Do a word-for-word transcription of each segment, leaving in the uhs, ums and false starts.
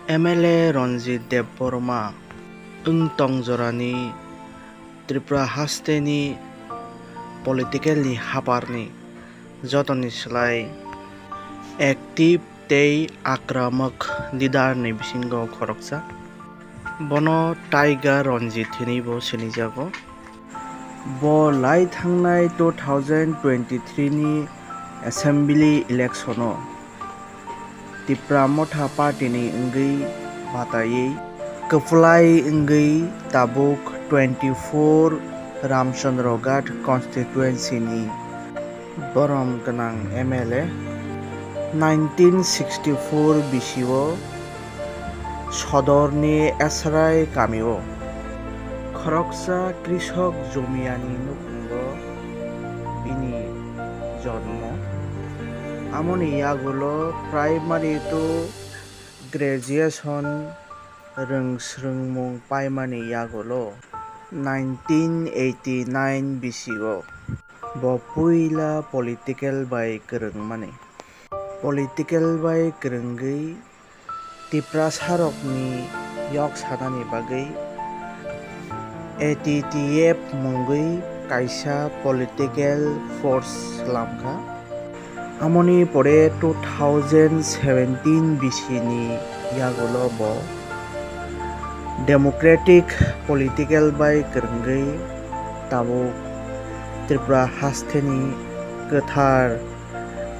M L A Ranjit Debbarma wng tong jorani Tripura hasteni political ni haparni jotoni slai active tei akramok leader ni bisingo khoroksa. Bono Tiger Ranjit hinwi bo sinijago. Bo lai thangnai two thousand twenty-three ni assembly election o Tipra Motha Party ni wngwi bataiwi kwplai wngwi tabuk twenty-four Ramchandra Ghat constituency ni borom gwnang M L A. Nineteen sixty-four bisio Sodorni Esrai kamio khoroksa krisok jomiyani nukhungo bini jonmo. Amoni yagulo primary to graduation rwng swrwngmung paimani yagulo nineteen eighty-nine bisio bo puila political bai kwrwngmani. Political bai kwrwngwi Tiprasarokni yok sanani bagwi A T T F mungwi kaisa political force swlamkha. Amoni pore two thousand seventeen bisini yagulo bo democratic political bai kwrwngwi tabuk Tripura hasteni kwthar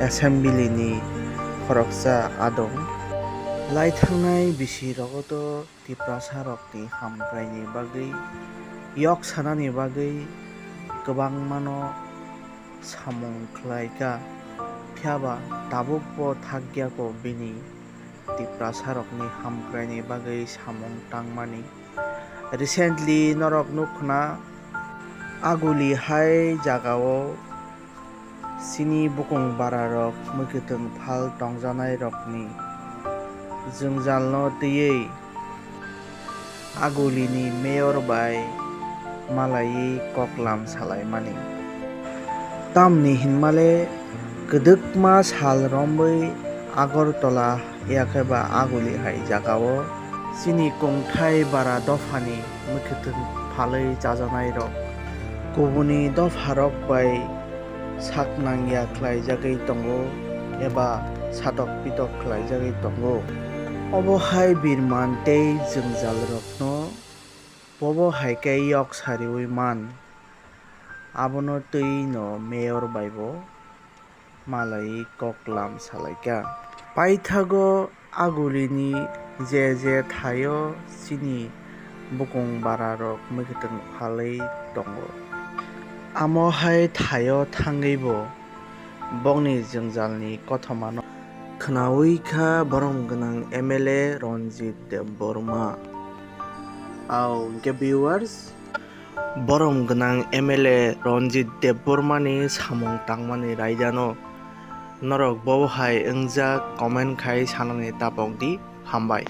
assembly ni khoroksa adong. Lai thangnai bisi rogoto Tiprasarokni hamkraini bagwi yok sanani bagwi kwbangmano samung khlaikha, phiyaba tabukbo thakyako bini Tiprasarokni hamkraini bagwi samung tangmani. Recently norok nukhna Aguli hai jagao chini bukung bararok mwkhwtwng phal tongjanairokni jwngjalno twiwi Agulini mayor bai malaiwi koklam salaimani. Tamni hinmale kwdwkma sal romwi Agartala yakheba Aguli hai jagao chini kongthai bara dophani mwkhwtwng phalwi chajanairok kubuni dopharok bai sak nangya khlaijagwi tongo eba satok pitok khlaijagwi tongo. Obo hai birman tei jwngjalrokno bobo hai khe yok sariwi man, abono twi no mayor bai bo malaiwi koklam salaikha. Paithago Agulini je je thaio chini bukung bararok mwkhwtwng phalwi tongo. Amo hai thaio thangwi bo bongni jwngjalni kothomano khnawi kha borom gwnang M L A Ranjit Debbarma. Ao hwnkhe viewers, borom gwnang M L A Ranjit Debbarmani samung tangmani raidano norok bobo hai wngjak comment khai sanani tapok di. Hambai.